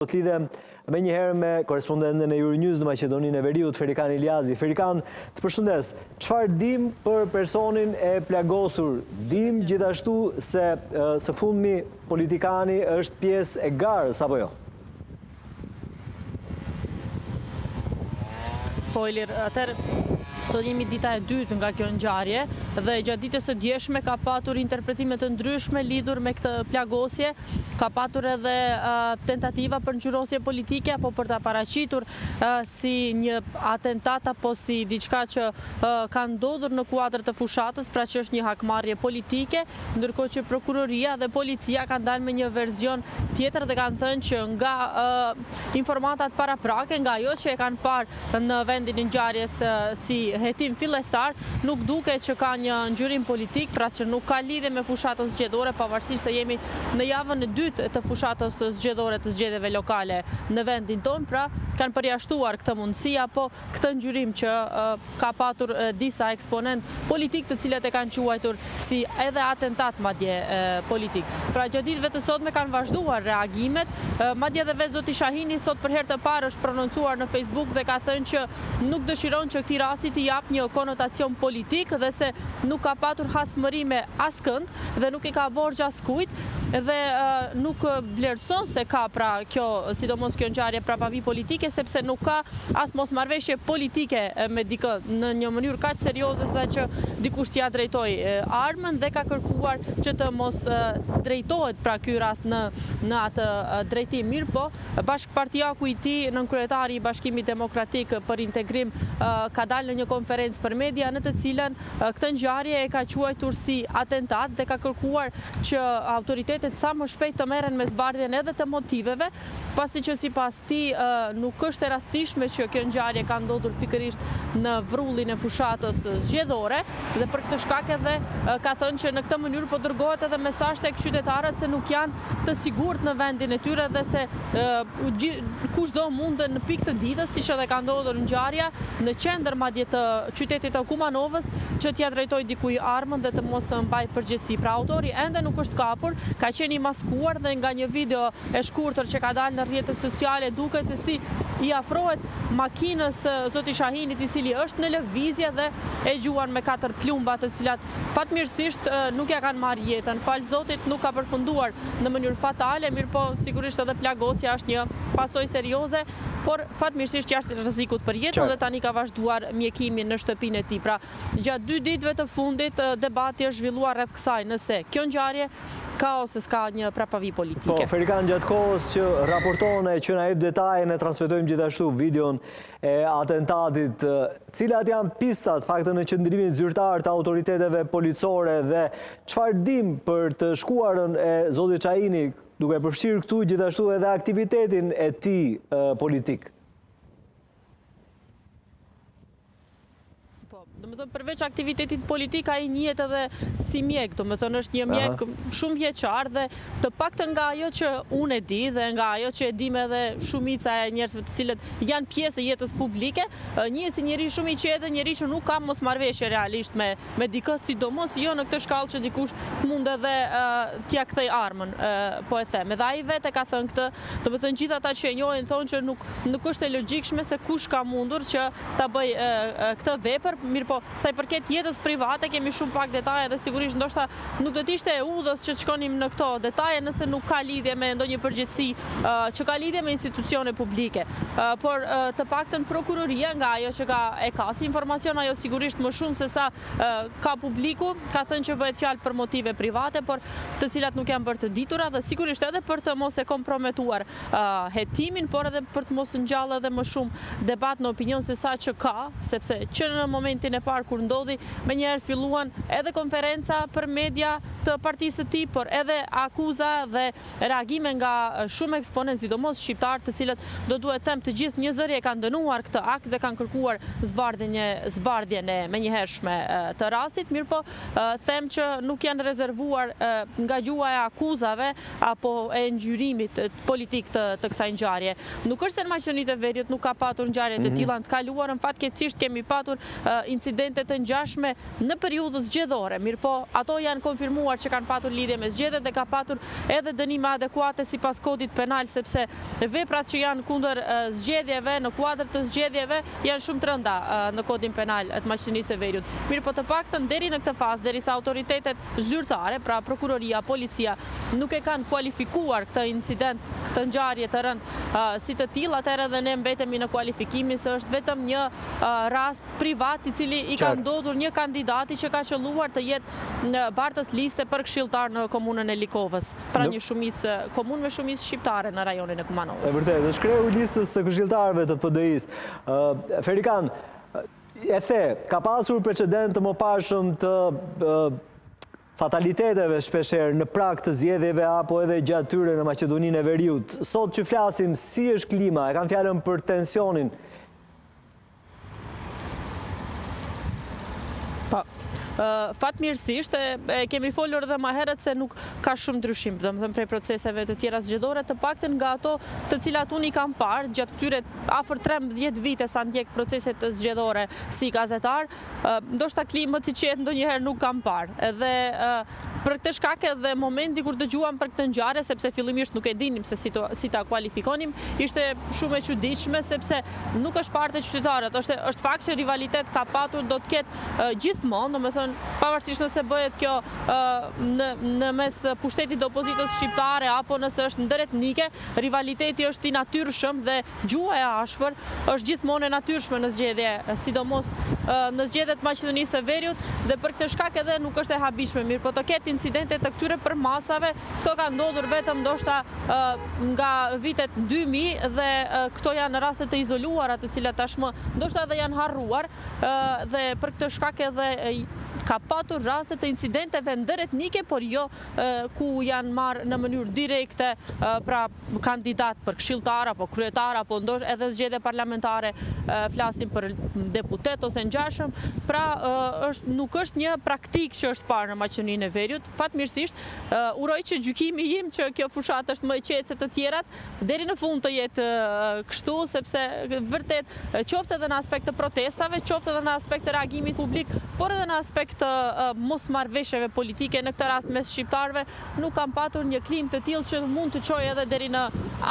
Do të lidhem menjëherë me korrespondenten e Euronews në Maqedoninë e Veriut, Ferikan Iljazi. Ferikan, të përshëndes. Çfarë dimë për personin e plagosur? Dimë gjithashtu se së fundmi politikani është pjesë e garës, apo jo? Po, Ilir, atëherë, sot jemi dita e dytë nga kjo ngjarje dhe gjatë ditës së djeshme ka patur interpretime të ndryshme lidhur me këtë plagosje. Ka patur edhe tentativa për ngjyrosje politike apo për ta paraqitur si një atentat apo si diçka që ka ndodhur në kuadër të fushatës, pra që është një hakmarrje politike, ndërkohë që prokuroria dhe policia kanë dalë me një verzion tjetër dhe kanë thënë që nga informatat paraprake, nga ajo që e kanë parë në vendin e ngjarjes si hetim fillestar, nuk duket që ka një ngjyrim politik, pra që nuk ka lidhje me fushatën zgjedhore, pavarësisht se jemi në javën e dytë të fushatës zgjedhore të zgjedhjeve lokale në vendin tonë, pra kanë përjashtuar këtë mundësi apo këtë ngjyrim që ka patur disa eksponentë politikë të cilët e kanë quajtur si edhe atentat madje politik. Pra gjatë ditëve të sotme kanë vazhduar reagimet, madje edhe vetë zoti Shahini sot për herë të parë është prononcuar në Facebook dhe ka thënë që nuk dëshiron që këtij rasti t'i japë një konotacion politik dhe se nuk ka patur hasmëri me askënd dhe nuk i ka borxh askujt dhe nuk vlerëson se ka pra kjo, sidomos kjo ngjarje prapavijë politike sepse nuk ka as mosmarrëveshje politike me dikë në një mënyrë kaq serioze sa që dikush t'ia drejtojë armën dhe ka kërkuar që të mos drejtohet pra ky rast në në atë drejtim. Mirëpo, bashkëpartiaku i tij, nënkryetari i Bashkimit Demokratik për Integrim ka dalë në një konferencë për media në të cilën këtë ngjarje e ka quajtur si atentat dhe ka kërkuar që autoritetet sa më shpejt të merren me zbardhjen edhe të motiveve, pasi që sipas tij nuk është e rastësishme që kjo ngjarje ka ndodhur pikërisht në vrullin e fushatës zgjedhore dhe për këtë shkak edhe ka thënë që në këtë mënyrë po dërgohet edhe mesazh tek qytetarët se nuk janë të sigurt në vendin e tyre dhe se kushdo mund në pikë të ditës, siç edhe ka ndodhur ngjarja në qendër madje të qytetit të Kumanovës, që t'ia drejtojë dikujt armën dhe të mos mbajë përgjegjësi. Pra autori ende nuk është kapur, ka qenë i maskuar dhe nga një video e shkurtër që ka dalë në rrjetet sociale duket se si i afrohet makinës së zoti Shahinit i cili është në lëvizje dhe e gjuan me katër plumba të cilat fatmirësisht nuk ia kanë marrë jetën. Falë Zotit nuk ka përfunduar në mënyrë fatale, mirëpo sigurisht edhe plagosja është një pasojë serioze, por fatmirësisht jashtë rrezikut për jetën dhe tani ka vazhduar mjekimin në shtëpinë e tij. Pra, gjatë dy ditëve të fundit debati është zhvilluar rreth kësaj nëse kjo ngjarje Ka ose s'ka një prapavijë politike. Po, Ferikan, gjatë kohës që raporton e që na jep detaje, ne transmetojmë gjithashtu videon e atentatit. Cilat janë pistat, paktën në qëndrimin zyrtar të autoriteteve policore dhe çfarë dimë për të shkuarën e zotit Shahini, duke përfshirë këtu gjithashtu edhe aktivitetin e tij politik? Po, domethënë përveç aktivitetit politik ai njihet edhe si mjek, domethënë është një mjek shumëvjeçar dhe të paktën nga ajo që unë e di dhe nga ajo që e dimë edhe shumica e njerëzve të cilët janë pjesë e jetës publike, njihet si njeri shumë i qetë dhe njeri që nuk ka mosmarrëveshje realisht me me dikë, sidomos jo në këtë shkallë që dikush të mund edhe t'ia kthejë armën, po e them. Edhe ai vetë e ka thënë këtë, domethënë gjithë ata që e njohin thonë që nuk nuk është e logjikshme se kush ka mundur që ta bëjë këtë vepër, mirëpo sa i përket jetës private kemi shumë pak detaje dhe sigurisht ndoshta nuk do të ishte e udhës që të shkonim në këto detaje nëse nuk ka lidhje me ndonjë përgjegjësi që ka lidhje me institucione publike. Por të paktën prokuroria nga ajo që ka e ka si informacion ajo sigurisht më shumë se sa ka publiku, ka thënë që bëhet fjalë për motive private, por të cilat nuk janë bërë të ditura dhe sigurisht edhe për të mos e komprometuar hetimin, por edhe për të mos ngjallë edhe më shumë debat në opinion se sa që ka, sepse që në momentin e parë kur ndodhi, menjëherë filluan edhe konferenca për media të partisë së tij, por edhe akuza dhe reagime nga shumë eksponentë, sidomos shqiptarë, të cilët do duhet them të gjithë njëzëri e kanë dënuar këtë akt dhe kanë kërkuar zbardhjen e zbardhjen e menjëhershme të rastit, mirëpo them që nuk janë rezervuar nga gjuha e akuzave apo e ngjyrimit politik të të kësaj ngjarje. Nuk është se në Maqedoni të Veriut nuk ka patur ngjarje të mhm. tilla në të kaluarën, fatkeqësisht kemi patur incidente. incidente të ngjashme në periudhë zgjedhore, mirëpo ato janë konfirmuar që kanë patur lidhje me zgjedhjet dhe ka patur edhe dënime adekuate sipas kodit penal sepse veprat që janë kundër zgjedhjeve, në kuadër të zgjedhjeve janë shumë të rënda në kodin penal të Maqedonisë së Veriut. Mirëpo të paktën deri në këtë fazë, derisa autoritetet zyrtare, pra prokuroria, policia, nuk e kanë kualifikuar këtë incident, këtë ngjarje të rëndë si të tillë, atëherë edhe ne mbetemi në kualifikimin se është vetëm një rast privat i cili i ka ndodhur një kandidati që ka qëlluar të jetë bartës liste për këshilltar në komunën e Likovës, pra një shumicë, komunë me shumicë shqiptare në rajonin e Kumanovës. E vërtetë, është kreu i listës së këshilltarëve të PDI-së. Ferikan, e the, ka pasur precedent të mëparshëm të fataliteteve shpeshherë në prag të zgjedhjeve apo edhe gjatë tyre në Maqedoninë e Veriut. Sot që flasim, si është klima, e kam fjalën për tensionin, Po, fatmirësisht, e kemi folur edhe ma herët se nuk ka shumë ndryshim, domethënë prej proceseve të tjera zgjedhore, të paktën nga ato të cilat unë i kam parë gjatë këtyre afër 13 vite sa ndjek proceset zgjedhore si gazetar, ndoshta klimë më të qetë ndonjëherë nuk kam parë. Edhe për këtë shkak edhe momenti kur dëgjuam për këtë ngjarje, sepse fillimisht nuk e dinim se si, si ta kualifikonim, ishte shumë e çuditshme sepse nuk është parë te qytetarët, është është fakt që rivalitet ka patur, do të ketë gjithmonë, domethënë pavarësisht nëse bëhet kjo në në mes pushtetit dhe opozitës shqiptare apo nëse është ndëretnike, rivaliteti është i natyrshëm dhe gjuha e ashpër është gjithmonë e natyrshme në zgjedhje, sidomos në zgjedhjet e Maqedonisë së Veriut dhe për këtë shkak edhe nuk është e habitshme, mirëpo të ketë incidente të këtyre përmasave, këto kanë ndodhur vetëm ndoshta nga vitet 2000 dhe këto janë raste të izoluara të cilat tashmë ndoshta edhe janë harruar dhe për këtë shkak edhe ka patur raste të incidenteve ndëretnike, por jo ku janë marrë në mënyrë direkte pra kandidat për këshilltar apo kryetar apo ndoshta edhe zgjedhje parlamentare flasim për deputet ose ngjashëm, pra është nuk është një praktikë që është parë në Maqedoninë e Veriut. Fatmirësisht, uroj që gjykimi im që kjo fushatë është më e qetë se të tjerat, deri në fund të jetë kështu, sepse vërtet qoftë edhe në aspekt të protestave, qoftë edhe në aspekt të reagimit publik, por edhe në aspekt të mosmarrëveshjeve politike, në këtë rast mes shqiptarëve, nuk kam patur një klimë të tillë që mund të çojë edhe deri në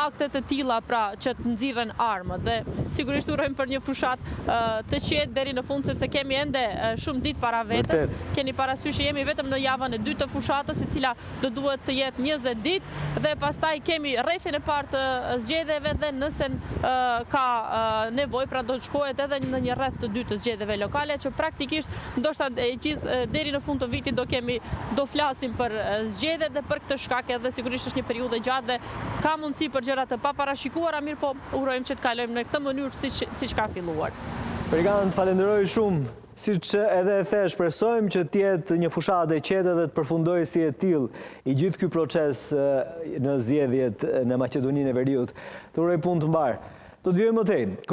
akte të tilla, pra që të nxirren armët. Dhe sigurisht urojmë për një fushatë të qetë deri në fund, sepse kemi ende shumë ditë para vetes. Keni parasysh që jemi vetëm në javën e dytë të fushatës, e cila do duhet të jetë 20 ditë dhe pastaj kemi rrethin e parë të zgjedhjeve dhe nëse ka nevojë, pra do të shkohet edhe në një rreth të dytë të zgjedhjeve lokale që praktikisht ndoshta e gjithë deri në fund të vitit do kemi do flasim për zgjedhjet dhe për këtë shkak edhe sigurisht është një periudhë e gjatë dhe ka mundësi për gjëra të paparashikuara, mirëpo urojmë që të kalojmë në këtë mënyrë siç siç ka filluar. Ferikan, të falenderoj shumë. Siç edhe e the, shpresojmë që të jetë një fushatë e qetë dhe të përfundojë si e tillë i gjithë ky proces në zgjedhjet në Maqedoninë e Veriut. Të uroj punë të mbarë. Do të vijojmë më tej.